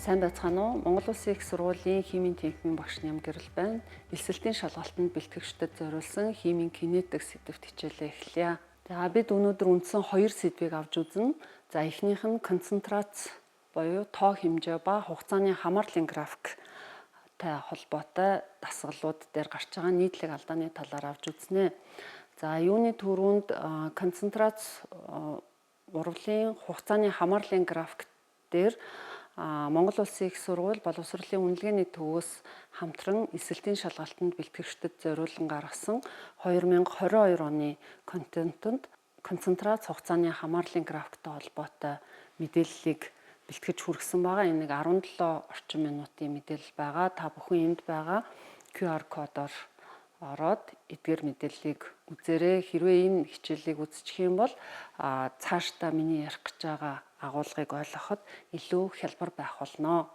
Сайн байцгаана уу? Монгол Улсын их сургуулийн химийн техникийн багш Нямгэрэл байна. Элсэлтийн шалгалтанд бэлтгэгчдэд зориулсан химийн кинетик сэдэвт хичээлээ эхэлье. За, бид өнөөдөр үндсэн хоёр сэдвийг авч үзнэ. За, эхнийх нь концентрац буюу тоо хэмжээ ба хугацааны хамаарлын график тай холбоотой дасгалууд дээр гарч байгаа нийтлэг алдааны талаар авч үзнэ. За, юуны түрүүнд концентрац урвалын хугацааны хамаарлын график дээр Монгол Улсын их сургууль боловсролын үнэлгээний төвөөс хамтран элсэлтийн шалгалтанд бэлтгэгчдэд зориулан гаргасан 2022 оны контентэнд концентрац хугацааны хамаарлын графиктай холбоотой мэдээллийг бэлтгэж хүргэсэн байгаа. Энэ нэг 17 орчим минутын мэдээлэл байгаа. Та бүхэн энд байгаа QR кодоор ороод эдгээр мэдээллийг үзээрэй. Хэрвээ энэ хичээлийг үзчих юм бол цаашдаа миний ярих гэж байгаа агуулгыг ойлгоход илүү хялбар байх болно.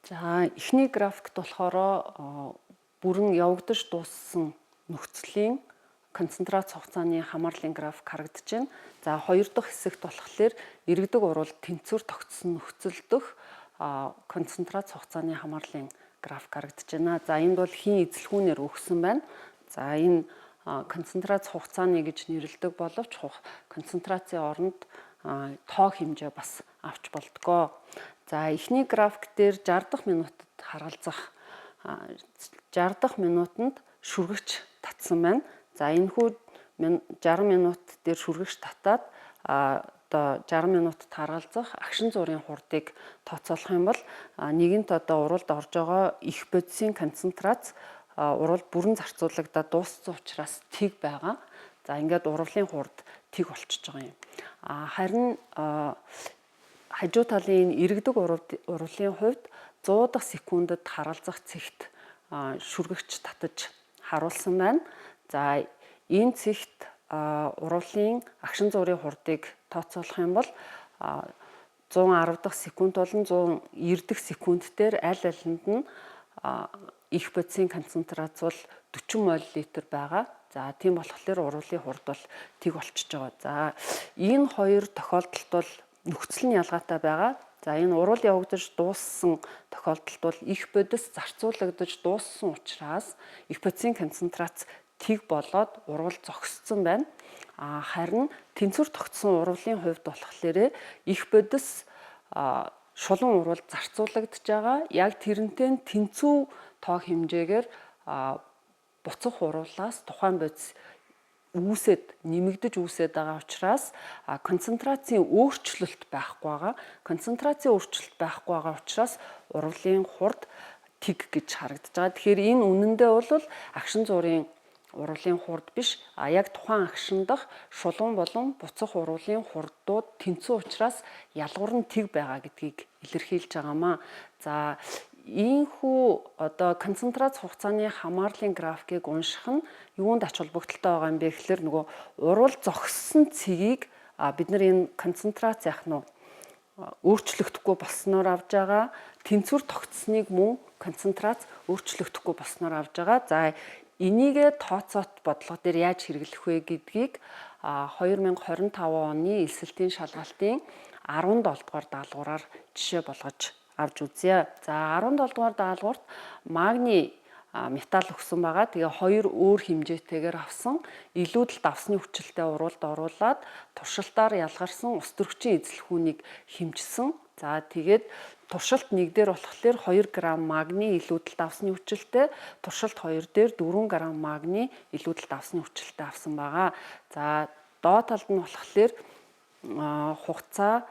За, эхний графикт болохоор бүрэн явагдаж дууссан нөхцөлийн концентрац хугацааны хамаарлын график харагдаж байна. За, хоёр дахь хэсэгт болохоор иргэдэг уруул тэнцвэр тогтсон нөхцөл дэх концентрац хугацааны хамаарлын график харагдаж байна. За, энд бол хийн эзэлхүүнээр өгсөн байна. За, энэ концентрац хугацааны гэж нэрлэдэг боловч концентрацийн оронд тоо хэмжээ бас авч болдгоо. За, эхний график дээр 60 дахь минутад харгалзах 60 дахь минутанд шүргэгч татсан байна. За, энэхүү 60 минут дээр шүргэгч татаад одоо 60 минутад харгалзах агшин зуурын хурдыг тооцоолох юм бол нэгэнт одоо уруулд орж байгаа их бодисын концентрац уруул бүрэн зарцуулагдаад дууссан учраас тэг байгаа. За, ингээд урвалын хурд тэг болчихж байгаа юм. Харин хажуу талын энэ иргэдэг урвалын хувьд 100 дахь секундэд харгалзах цэгт шүргэгч татаж харуулсан байна. За, энэ цэгт урвалын агшин зуурын хурдыг тооцоолох юм бол 110 дахь секунд болон 190 дахь секунд дээр аль алинд нь их бодисын концентрац бол 40 мол литр байгаа. За, тийм болохоор урвалын хурд бол тэг болчихж байгаа. За, энэ хоёр тохиолдолд бол нөхцөл нь ялгаатай байгаа. За, энэ уруул явагдаж дууссан тохиолдолд бол их бодис зарцуулагдаж дууссан учраас их бодисын концентрац тэг болоод урвал зогссон байна. Харин тэнцвэр тогтсон урвалын хувьд болохоор их бодис шулуун урвал зарцуулагдаж байгаа. Яг тэрнтэй тэнцүү тоо хэмжээгээр буцах урвалаас тухайн бодис үүсээд нэмэгдэж үүсээд байгаа учраас концентрацийн өөрчлөлт байхгүй байгаа. Концентрацийн өөрчлөлт байхгүй байгаа учраас урвалын хурд тэг гэж харагдаж байгаа. Тэгэхээр энэ үнэндээ бол агшин зуурын урвалын хурд биш, яг тухайн агшин дах шулуун болон буцах урвалын хурдууд тэнцүү учраас ялгуур нь тэг байгаа гэдгийг илэрхийлж байгаамаа. За, ийхүү одоо концентрац хугацааны хамаарлын графикийг унших нь юунд ач холбогдолтой байгаа юм бэ гэхээр нөгөө уруул зогссон цэгийг бид нар энэ концентрац яах нь өөрчлөгдөхгүй болсноор авж байгаа, тэнцвэр тогтсныг мөн концентрац өөрчлөгдөхгүй болсноор авж байгаа. За, энийгээ тооцоот бодлого дээр яаж хэрэглэх вэ гэдгийг 2025 оны элсэлтийн шалгалтын 17 дугаар даалгавраар жишээ болгож авч үзье. За, 17 дугаар даалгаварт магний металл өгсөн байгаа. Тэгээ хоёр өөр хэмжээтэйгээр авсан. Илүүдэлт авсны хүчилтэй уруулд оруулаад туршилтаар ялгарсан ус төрөгчийн эзлэхүүнийг хэмжсэн. За, тэгээд туршилт 1 дээр болохоор 2 г магний илүүдэлт авсны хүчилтэй, туршилт 2 дээр 4 г магний илүүдэлт авсны хүчилтэй авсан байгаа. За, доод талд нь болохоор хугацаа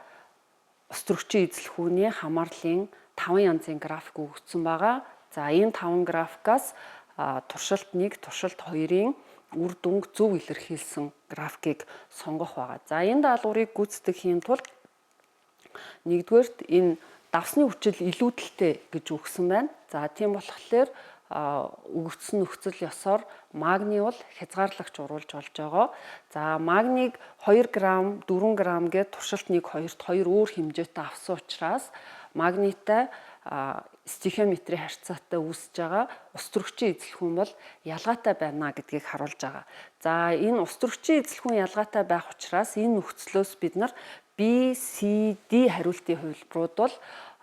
ус төрөгчийн эзлэхүүний хамаарлын 5 янзын график өгөгдсөн байгаа. За, энэ 5 графикаас туршилт 1, туршилт 2-ын үр дүнг зөв илэрхийлсэн графикийг сонгох байгаа. За, энэ даалгаврыг гүйцэтгэхийн тулд нэгдүгээрт энэ давсны хүчил илүүдэлтэй гэж өгсөн байна. За, тийм болохоор өгөгдсөн нөхцөл ёсоор магний бол хязгаарлагч уруулж болж байгаа. За, магнийг 2 г, 4 г гээд туршилт 1 2-т хоёр өөр хэмжээтэй авсан учраас магнитай стихиометрийн харьцаатай үүсэж байгаа ус төрөгчийн эзлэхүүн бол ялгаатай байна гэдгийг харуулж байгаа. За, энэ ус төрөгчийн эзлэхүүн ялгаатай байх учраас энэ нөхцлөөс бид нар B, C, D хариултын хувилбарууд бол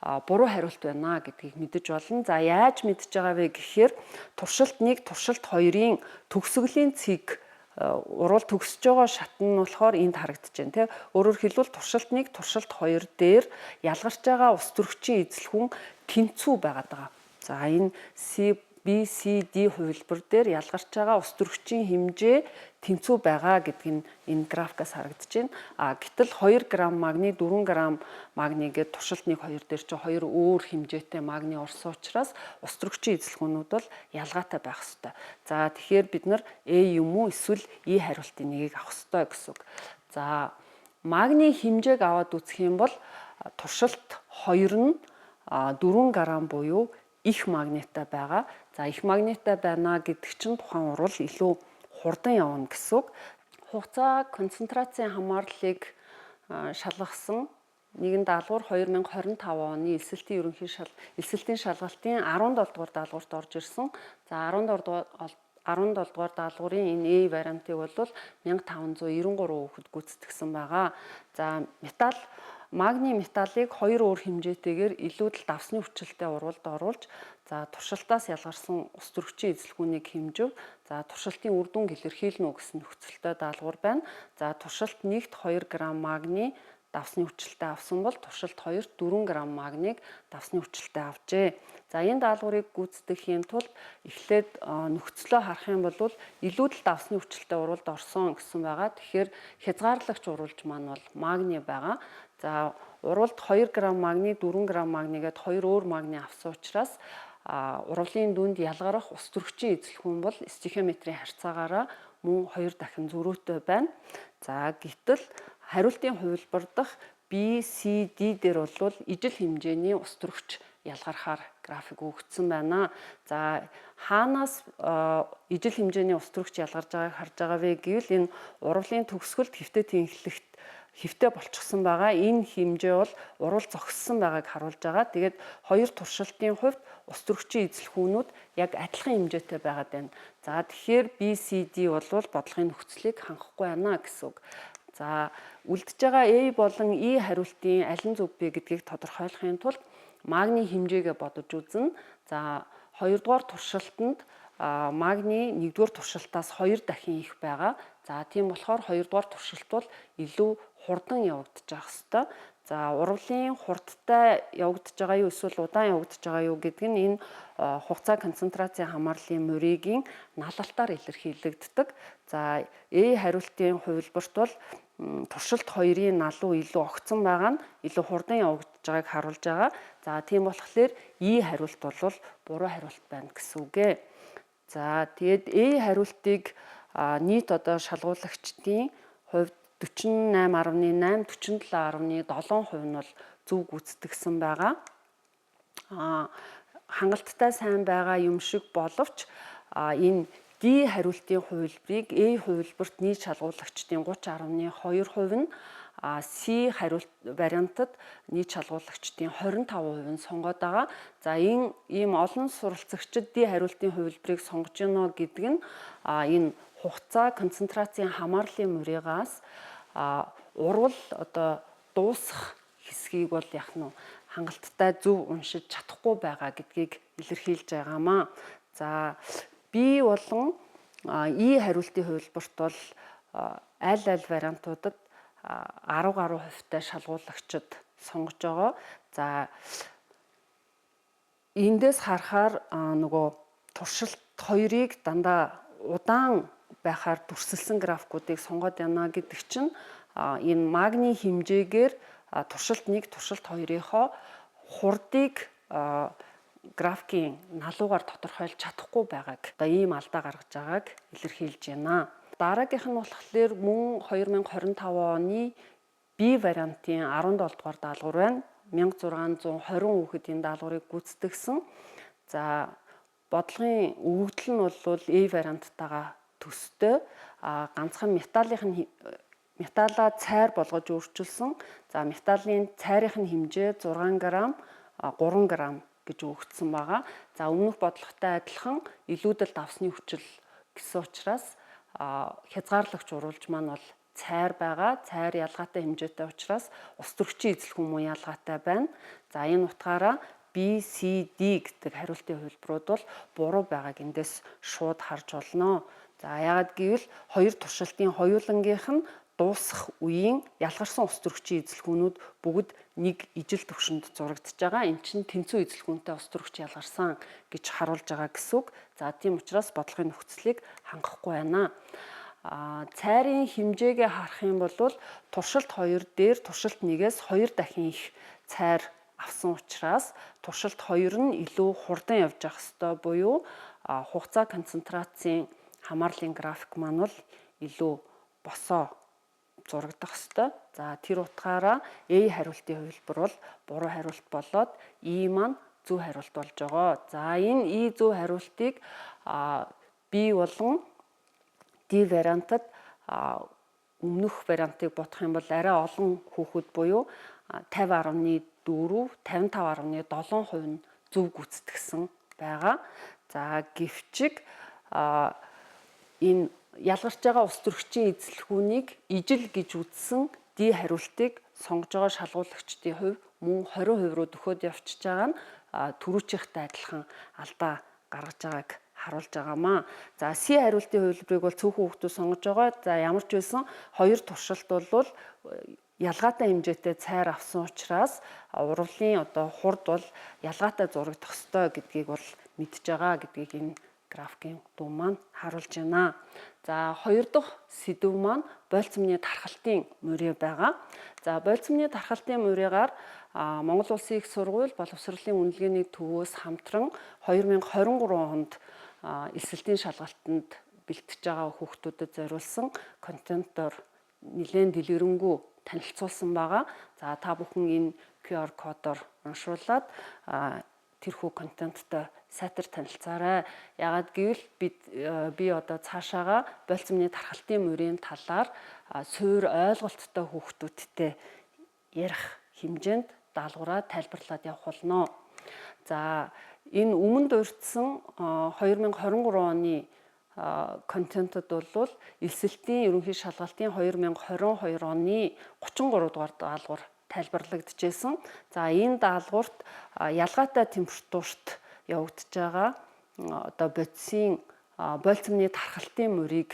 буруу хариулт байна гэдгийг мэдэж болно. За, яаж мэдж байгаа вэ гэхээр туршилт 1, туршилт 2-ын төгсгөлийн цэг уруул төгсөж байгаа шат нь болохоор энд харагдаж байна, тийм. Өөрөөр хэлбэл, туршилт 1, туршилт 2 дээр ялгарч байгаа ус төрөгчийн эзлэхүүн тэнцүү байгаад байгаа. За, энэ C, B, C, D хувилбар дээр ялгарч байгаа ус төрөгчийн хэмжээ тэнцүү байгаа гэдг нь энэ графикаас харагдаж байна. А гэтэл 2 г магний, 4 г магний гээд туршилт 1, 2 дээр чи хоёр өөр хэмжээтэй магний орсон учраас ус төрөгчийн эзлэхүүнүүд бол ялгаатай байх ёстой. За, тэгэхээр бид нар A юм уу эсвэл E хариултын нэгийг авах ёстой гэсэн үг. За, магний хэмжээг аваад үзэх юм бол туршилт 2 нь 4 г буюу их магнитай байгаа. За, их магнитай байна гэдэг чинь тухайн уруул илүү хурдан явна гэсэн үг. Хугацаа концентрацийн хамаарлыг шалгасан нэгэн даалгавар 2025 оны элсэлтийн ерөнхий шал элсэлтийн шалгалтын 17 дугаар даалгаварт орж ирсэн. За, 17 дугаар даалгаврын энэ A вариантыг бол 1593 хүүхэд гүйцэтгэсэн байгаа. За, металл магний металлыг хоёр өөр хэмжээтэйгээр илүүдэл давсны хүчлэлтэй уруулд оруулж, за, туршилтаас ялгарсан ус төрөгчийн эзлэхүүнийг хэмжив. За, туршилтын үр дүнг илэрхийлнэ үү гэсэн нөхцөлтэй даалгавар байна. За, туршилт 1-т 2 г магний давсны хүчлэлтэй авсан бол туршилт 2-т 4 г магнийг давсны хүчлэлтэй авчээ. За, энэ даалгаврыг гүйцэтгэхийн тулд эхлээд нөхцлөө харах юм бол илүүдэл давсны хүчлэлтэй уруулд орсон гэсэн байгаа. Тэгэхээр хязгаарлагч уруулж маань бол магний байгаа. За, уруулд 2 г магний, 4 г магний гээд хоёр өөр магний авсан учраас уруулын дүнд ялгарах ус төрөгчийн эзлэхүүн бол стихиометрийн харьцаагаараа мөн 2 дахин зөрүүтэй байна. За, гэтэл хариултын хувилбар дахь B, C, D дээр бол ижил хэмжээний ус төрөгч ялгархаар график өгөгдсөн байна. За, хаанаас ижил хэмжээний ус төрөгч ялгарч байгааг харж байгаа вэ гэвэл энэ уруулын төгсгөлд хэвтэ тэнхлэгт хэвтэ болчихсон байгаа. Энэ хэмжээ бол уруул зогссон байгааг харуулж байгаа. Тэгээд хоёр туршилтын хувьд ус төрөгчийн эзлэхүүнүүд яг адилхан хэмжээтэй байгаад байна. За, тэгэхээр B, C, D бол бодлогын нөхцөлийг хангахгүй байна гэсэн үг. За, үлдэж байгаа A болон E хариултын аль нь зөв бэ гэдгийг тодорхойлохын тулд магний хэмжээгээ бодож үзнэ. За, хоёрдугаар туршилтанд магний нэгдүгээр туршилтаас 2 дахин их байгаа. За, тийм болохоор хоёрдугаар туршилт бол илүү хурдан явагдаж байх ёстой. За, урвалын хурдтай явагдаж байгаа юу эсвэл удаан явагдаж байгаа юу гэдэг нь энэ хугацаа концентрацийн хамаарлын муригийн налалтаар илэрхийлэгддэг. За, A хариултын хувилбарт бол туршилт 2-ын налуу илүү огцон байгаа нь илүү хурдан явагдаж байгааг харуулж байгаа. За, тийм болохоор E хариулт бол буруу хариулт байна гэсэн үг ээ. За, тэгээд A хариултыг нийт одоо шалгуулагчдын хувьд 48.8, 47.7% нь бол зөв гүйцэтгэсэн байгаа. Хангалттай сайн байгаа юм шиг боловч энэ D хариултын хувилбарыг A хувилбарт нийт шалгуулагчдын 30.2% нь, C хариулт вариантад нийт шалгуулагчдын 25% нь сонгоод байгаа. За, энэ ийм олон суралцагчид D хариултын хувилбарыг сонгож гинэ гэдэг нь энэ хугацаа концентрацийн хамаарлын муригаас урвал одоо дуусах хэсгийг бол яг нь хангалттай зөв уншиж чадахгүй байгаа гэдгийг илэрхийлж байгаамаа. За, B болон E хариултын хувилбарт бол аль аль вариантуудад 10 гаруй хувьтай шалгуулагчид сонгож байгаа. За, эндээс харахаар нөгөө туршилт хоёрыг дандаа удаан байхаар дүрсэлсэн графикуудыг сонгоод яана гэдэг чинь энэ магний хэмжээгээр туршилт 1, туршилт 2-ийнхоо хурдыг графикийн налуугаар тодорхойлж чадахгүй байгааг, одоо ийм алдаа гаргаж байгааг илэрхийлж байна. Дараагийнх нь болохоор мөн 2025 оны B вариантын 17 дугаар даалгавар байна. 1620 хүүхэд энэ даалгаврыг гүйцэтгэсэн. За, бодлогын өгөгдөл нь бол A варианттайгаа төстэй. А ганцхан металлын нь металлаа цайр болгож өөрчилсөн. За, металлын цайрын хэмжээ 6 г, 3 г гэж өгөгдсөн байгаа. За, өмнөх бодлоготой адилхан илүүдэл давсны хүчил гэсэн учраас хязгаарлагч уруулж маань бол цайр байгаа. Цайр ялгаатай хэмжээтэй учраас ус төрөгчийн эзэлхүүн мөн ялгаатай байна. За, энэ утгаараа B, C, D гэдэг хариултын хувилбарууд бол буруу байгааг эндээс шууд харж болно. За, яагаад гэвэл хоёр туршилтын хоёулангийнх нь дуусах үеийн ялгарсан ус төрөгчийн эзэлхүүнүүд бүгд нэг ижил төвшөнд зурагдаж байгаа. Эн чинь тэнцүү эзэлхүүнтэй ус төрөгч ялгарсан гэж харуулж байгаа гэсэн үг. За, тийм учраас бодлогын нөхцөлийг хангахгүй байна. Цайрын хэмжээгээ харах юм бол туршилт 2 дээр туршилт 1-ээс 2 дахин их цайр авсан учраас туршилт 2 нь илүү хурдан явж явах ёстой буюу хугацаа концентрацийн хамаарлын график маань бол илүү босоо зурагдах ёстой. За, тэр утгаараа A хариултын хувилбар бол буруу хариулт болоод E маань зөв хариулт болж байгаа. За, энэ E зөв хариултыг B болон D вариантад өмнөх вариантыг бодох юм бол арай олон хүүхэд буюу 50.4, 55.7% нь зөв гүйцэтгсэн байгаа. За, гэвчиг энэ ялгарч байгаа ус төрөгчийн эзэлхүүнийг ижил гэж үзсэн D хариултыг сонгож байгаа шалгуулагчдын хувь мөн 20% руу дөхөөд явчихж байгаа нь түрүүчийнхтэй адилхан алдаа гаргаж байгааг харуулж байгаамаа. За, C хариултын хувилбарыг бол цөөхөн хүүхдүүд сонгож байгаа. За, ямар ч байсан хоёр туршилт бол ялгаатай хэмжээтэй цайр авсан учраас урвалын одоо хурд бол ялгаатай зурагдах ёстой гэдгийг бол мэдж байгаа гэдгийг энэ графикийн дүн маань харуулж байна. За, хоёр дахь сэдэв маань болцомны тархалтын мөрий байгаа. За, болцомны тархалтын мөрийгаар Монгол Улсын их сургууль боловсролын үнэлгээний төвөөс хамтран 2023 онд элсэлтийн шалгалтанд бэлтгэж байгаа хүүхдүүдэд зориулсан контентоор нэлээд дэлгэрэнгүй танилцуулсан байгаа. За, та бүхэн энэ QR кодоор уншуулад тэрхүү контенттой сайтар танилцаарай. Яагаад гэвэл би одоо цаашаага болцомны тархалтын мөрийн талаар суур ойлголттой хүүхдүүдтэй ярих хэмжээнд даалгавраа тайлбарлаад явах болно. За, энэ өмнө дурдсан 2023 оны контентод бол элсэлтийн ерөнхий шалгалтын 2022 оны 33 дугаар даалгавар тайлбарлагдчихсэн. За, энэ даалгаварт ялгаатай температурт явагдаж байгаа одоо бодисын болцомны тархалтын мөрийг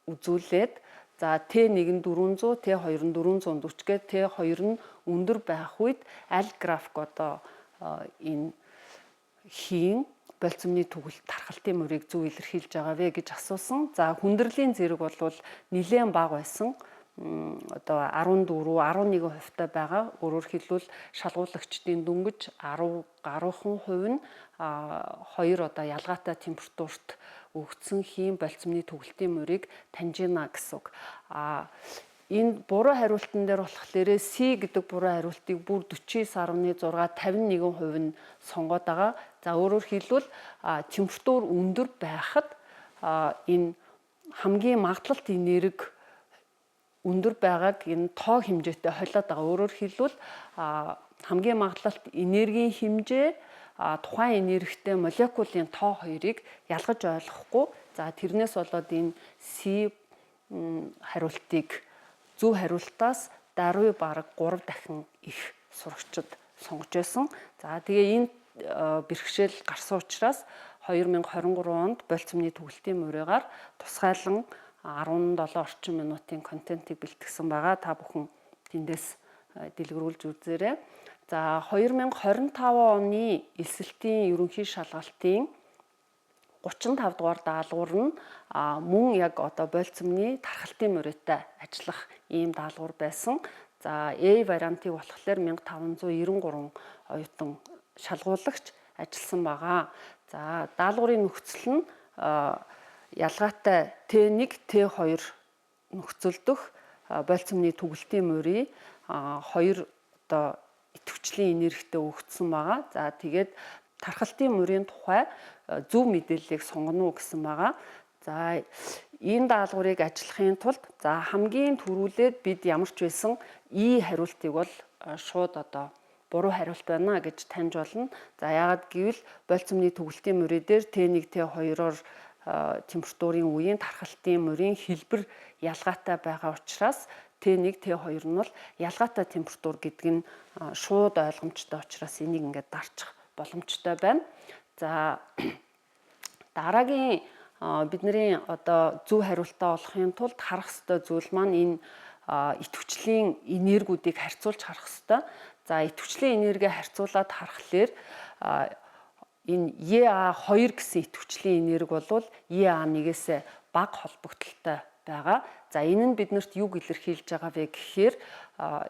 үзүүлээд, за, Т1 нь 400, Т2 нь 440 гээд Т2 нь өндөр байх үед аль график одоо энэ хийн болцомны түгэлт тархалтын мөрийг зөв илэрхийлж байгаа вэ гэж асуусан. За, хүндрэлийн зэрэг бол нэлээд бага байсан, одоо 14, 11 хувьтай байгаа. Өөрөөр хэлбэл шалгуулагчдын дөнгөж 10 гаруйхан хувь нь хоёр одоо ялгаатай температурт өгсөн хийн болцомны түгэлтийн мөрийг таньж гинэ гэсэн үг. Энэ буруу хариултан дээр болохоор C гэдэг буруу хариултыг бүр 49.6 51% нь сонгоод байгаа. За, өөрөөр хэлбэл температур өндөр байхад энэ хамгийн магадлалт энерги өндөр байгааг энэ тоо хэмжээтэй холиод байгаа. Өөрөөр хэлбэл хамгийн магадлалт энергийн хэмжээ тухайн энергитэй молекулын тоо хоёрыг ялгаж ойлгохгүй. За, тэрнээс болоод энэ C хариултыг зөв хариултаас даруй бараг 3 дахин их сурагчид сонгож байсан. За, тэгээ энэ бэрхшээл гарсан учраас 2023 онд болцомны түгэлтийн мөрөөр тусгайлан 17 орчим минутын контентыг бэлтгэсэн байгаа. Та бүхэн тэндээс дэлгэрүүлж үзээрэй. За, 2025 оны элсэлтийн ерөнхий шалгалтын 35 дугаар даалгавар нь мөн яг одоо болцомны тархалтын мөрөөтэй ажиллах ийм даалгавар байсан. За, A вариантыг болохоор 1593 оюутан шалгуулагч ажилласан байгаа. За, даалгаврын нөхцөл нь ялгаатай Т1, Т2 нөхцөлдөх болцомны түгэлтийн мөрий хоёр одоо идэвхжлийн энергитэй өгөгдсөн байгаа. За, тэгээд тархалтын мөрийн тухай зөв мэдээллийг сонгоно уу гэсэн байгаа. За, энэ даалгаврыг ажиллахын тулд, за, хамгийн түрүүлээд бид ямар ч байсан E хариултыг бол шууд одоо буруу хариулт байна гэж таньж болно. За, яагаад гэвэл болцомны түгэлтийн мөрий дээр Т1, Т2-оор температурын үеийн тархалтын морийн хэлбэр ялгаатай байгаа учраас Т1, Т2 нь бол ялгаатай температур гэдэг нь шууд ойлгомжтой учраас энийг ингээд дарчих боломжтой байна. За, дараагийн бидний одоо зөв хариултаа олохын тулд харах ёстой зүйл маань энэ идэвхжлийн энергиудыг харьцуулж харах ёстой. За, идэвхжлийн энергийг харьцуулаад харахлаар энэ EA2 гэсэн идэвхжлийн энерги бол EA1-ээс бага холбогдлолтой байгаа. За, энэ нь биднэрт юг илэрхийлж байгаа вэ гэхээр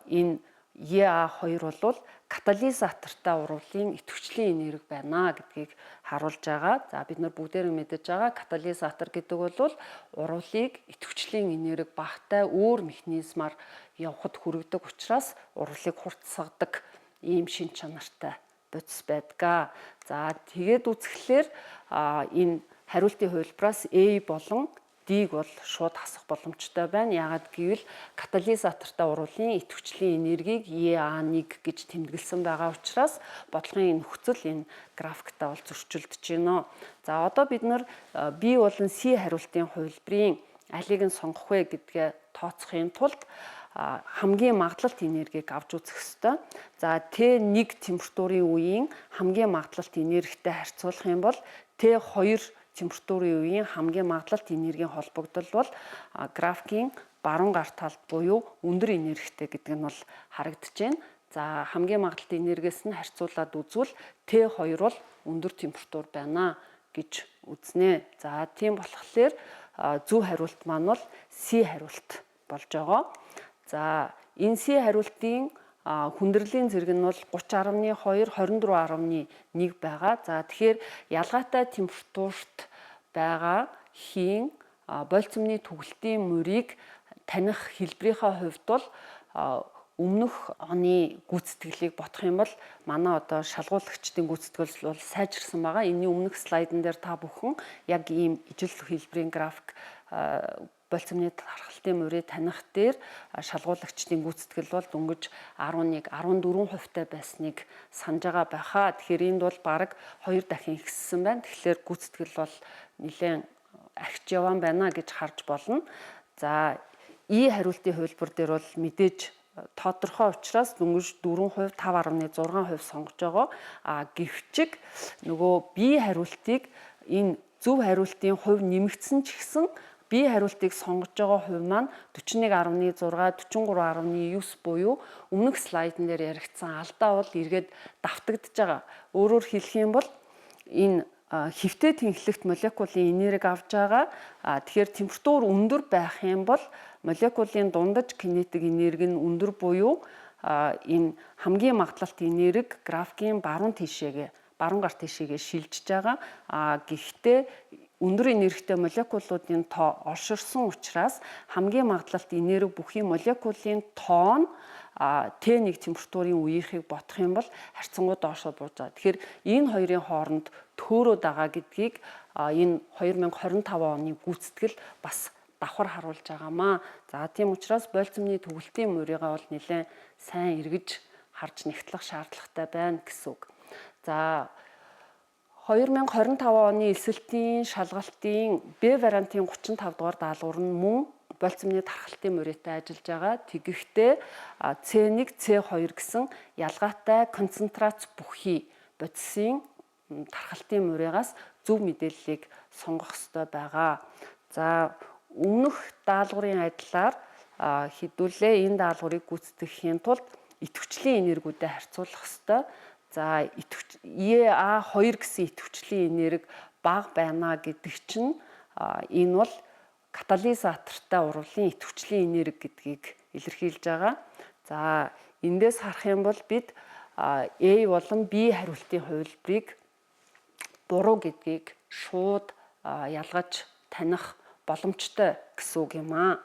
энэ EA2 бол катализатортай уруулын идэвхжлийн энерги байна гэдгийг харуулж байгаа. За, бид нар бүгдээрээ мэдэж байгаа, катализатор гэдэг бол уруулыг идэвхжлийн энерги багатай өөр механизмаар явахад хүргэдэг учраас уруулыг хурцсгадаг ийм шин чанартай бодис байдаг. За, тэгээд үзэхлээр энэ хариултын хувилбараас A болон D-г бол шууд хасах боломжтой байна. Яагаад гэвэл катализатортай уруулын идэвхжлийн энергийг EA1 гэж тэмдэглэсэн байгаа учраас бодлогын нөхцөл энэ графиктаа бол зөрчилдөж байна. За, одоо бид нар B болон C хариултын хувилбарын алийг нь сонгох вэ гэдгээ тооцохын тулд хамгийн магадлалт энергийг авч үзэх ёстой. За, Т1 температурын үеийн хамгийн магадлалт энергитэй харьцуулах юм бол Т2 температурын үеийн хамгийн магадлалт энергийн холбогдол бол графикийн баруун гар талд буюу өндөр энергитэй гэдэг нь бол харагдаж байна. За, хамгийн магадлалт энергиэс нь харьцуулаад үзвэл Т2 бол өндөр температур байна гэж үзнэ. За, тийм болохоор зөв хариулт маань бол C хариулт болж байгаа. За, энэ C хариултын хүндрэлийн зэрэг нь бол 30.2, 24.1 байгаа. За, тэгэхээр ялгаатай температурт байгаа хийн болцомны түгэлтийн морийг таних хэлбэрийнхээ хувьд бол өмнөх оны гүйцэтгэлийг бодох юм бол манай одоо шалгуулагчдын гүйцэтгэл бол сайжирсан байгаа. Энэний өмнөх слайдан дээр та бүхэн яг ийм ижил хэлбэрийн график болцомны тархалтын мөрийг таних дээр шалгуулагчдын гүйцэтгэл бол дөнгөж 11, 14 хувьтай байсныг санаж байгаа байхаа. Тэгэхээр энд бол бараг 2 дахин ихссэн байна. Тэгэхээр гүйцэтгэл бол нэлээд ахиж яваан байна гэж харж болно. За, И хариултын хувилбар дээр бол мэдээж тодорхой учраас дөнгөж 4%, 5.6% сонгож байгаа. А гэвчиг нөгөө B хариултыг энэ зөв хариултын хувь нэмэгдсэн ч гэсэн B хариултыг сонгож байгаа хувь маань 41.6, 43.9 буюу өмнөх слайдн дээр яригдсан алдаа бол эргээд давтагдж байгаа. Өөрөөр хэлэх юм бол энэ хэвтэй тэнхлэгт молекулын энерги авж байгаа. Тэгэхээр температур өндөр байх юм бол молекулын дундаж кинетик энерги нь өндөр буюу энэ хамгийн магадлалт энерги графикийн баруун тийшээгээ, баруун гар тийшээгээ шилжиж байгаа. Гэхдээ өндөр энергитэй молекулуудын тоо олширсан учраас хамгийн магадлалт энерги бүхий молекулын тоо нь Т1 температурын үеийнхийг бодох юм бол харьцангуй доошоо бууж байгаа. Тэгэхээр энэ хоёрын хооронд төөрөөд байгаа гэдгийг энэ 2025 оны гүйцэтгэл бас давхар харуулж байгаамаа. За, тийм учраас болцомны түгэлтийн мурийгаа бол нэлээд сайн эргэж харж нэгтлэх шаардлагатай байна гэсэн үг. За, 2025 оны элсэлтийн шалгалтын Б вариантын 35 дугаар даалгавар нь мөн болцомны тархалтын муритай ажиллаж байгаа. Тэгэхдээ C1, C2 гэсэн ялгаатай концентрац бүхий бодисын тархалтын муригаас зөв мэдээллийг сонгох ёстой байгаа. За, өмнөх даалгаврын адилаар хэдүүлээ энэ даалгаврыг гүйцэтгэхийн тулд идэвхжлийн энергиүүдэд харьцуулах ёстой. За, идэвч EA2 гэсэн идэвхжлийн энерги бага байна гэдэг чинь энэ бол катализатортай уруулын идэвхжлийн энерги гэдгийг илэрхийлж байгаа. За, эндээс харах юм бол бид A болон B хариултын хувилбарыг буруу гэдгийг шууд ялгаж таних боломжтой гэсэн үг юм аа.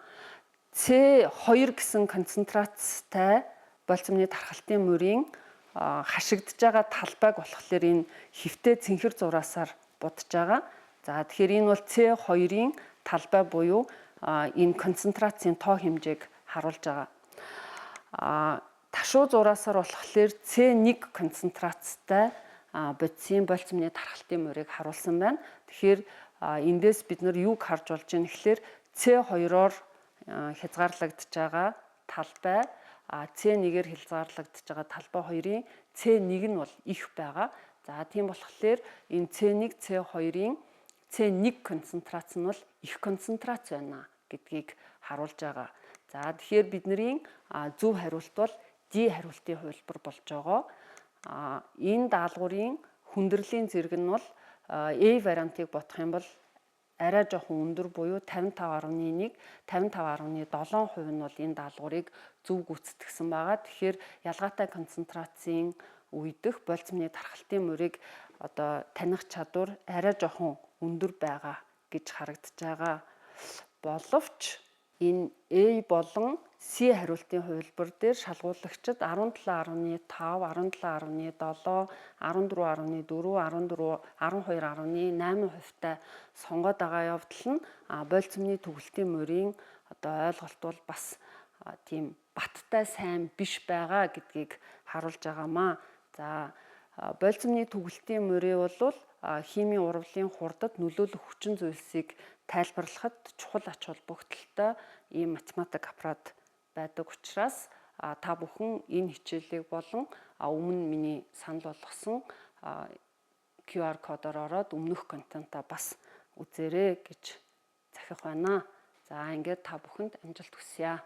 C2 гэсэн концентрацтай болцомны тархалтын мөрийн хашигдж байгаа талбайг болохоор энэ хэвтэй цэнхэр зураасаар будаж байгаа. За, тэгэхээр энэ бол C2-ын талбай буюу энэ концентрацийн тоо хэмжээг харуулж байгаа. Ташуу зураасаар болохоор C1 концентрацтай бодисын болцомны тархалтын мөрийг харуулсан байна. Тэгэхээр Эндээс бид нар юуг харж болж байна гэхээр C2-оор хязгаарлагдж байгаа талбай, C1-ээр хязгаарлагдж байгаа талбай хоёрын C1 нь бол их байгаа. За, тийм болохоор энэ C1, C2-ын C1 концентрац нь бол их концентрац байна гэдгийг харуулж байгаа. За, тэгэхээр бидний зөв хариулт бол D хариултын хувилбар болж байгаа. Энэ даалгаврын хүндрэлийн зэрэг нь бол A вариантыг бодох юм бол арай жоохон өндөр буюу 55.1, 55.7% нь бол энэ даалгаврыг зөв гүйцэтгсэн байгаа. Тэгэхээр ялгаатай концентрацийн үедэх болзомны тархалтын мурийг одоо таних чадвар арай жоохон өндөр байгаа гэж харагдаж байгаа. Боловч энэ A болон C хариултын хувилбар дээр шалгуулагчид 17.5, 17.7, 14.4, 14, 12.8 хувьтай сонгоод байгаа явдал нь болзомны түгэлтийн морийн одоо ойлголт бол бас тийм баттай сайн биш байгаа гэдгийг харуулж байгаамаа. За, болзомны түгэлтийн морийг бол химийн урвалын хурдад нөлөөлөх хүчин зүйлсийг тайлбарлахад чухал ач холбогдолтой ийм математик аппарат байдаг учраас та бүхэн энэ хичээлийг болон өмнө миний санал болгосон QR кодоор ороод өмнөх контентаа бас үзээрэй гэж захих байна. За, ингээд та бүхэнд амжилт хүсье.